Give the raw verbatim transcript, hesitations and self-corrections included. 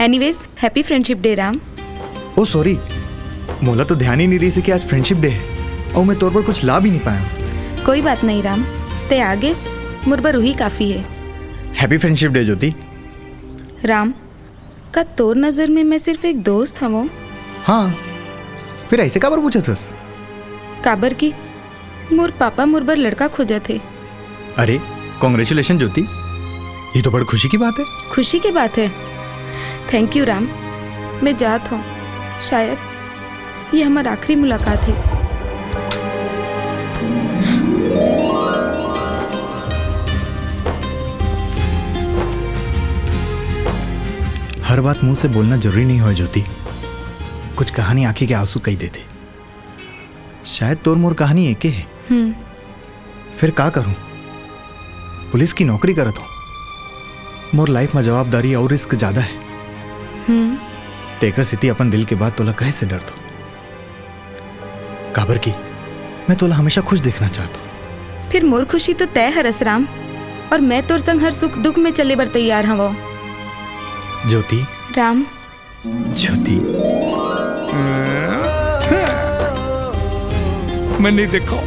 Anyways, happy friendship day, Ram. ओ sorry, मोला तो ध्यान ही नहीं रहिस कि आज फ्रेंडशिप डे हे, अउ मैं तोर बर कुछ ला भी नहीं पाया। कोई बात नहीं राम, ते आ गेस, मोर बर उही काफी हे। हैप्पी फ्रेंडशिप डे ज्योति। राम, का तोर नजर में मैं सिर्फ एक दोस्त हवं? हाँ, फिर ऐसे काबर पूछत हस? काबर कि मोर पापा मोर बर लड़का खोजत हे। अरे, कॉन्ग्रेचुलेशन ज्योति, ये तो बड़ खुशी की बात है। खुशी की बात है। थैंक यू राम, मैं जात हूँ, शायद ये हमार आखिरी मुलाकात है। हर बात मुंह से बोलना जरूरी नहीं होय ज्योति, कुछ कहानी आंखी के आंसू कही देते। शायद तोर मोर कहानी एके है। हम्म। फिर का करूं? पुलिस की नौकरी करत हूं। मोर लाइफ में जवाबदारी और रिस्क ज्यादा है। हम्म। तेकर सेती अपन दिल के बात तोला कहे से डरत हूं। काबर कि मैं तोला हमेशा खुश देखना चाहत हूं। फिर मोर खुशी तो तय हरस राम, और मैं तोर संग हर सुख दुख में चले बर तैयार हवं। ज्योति। राम। ज्योति। मैं नहीं देखा।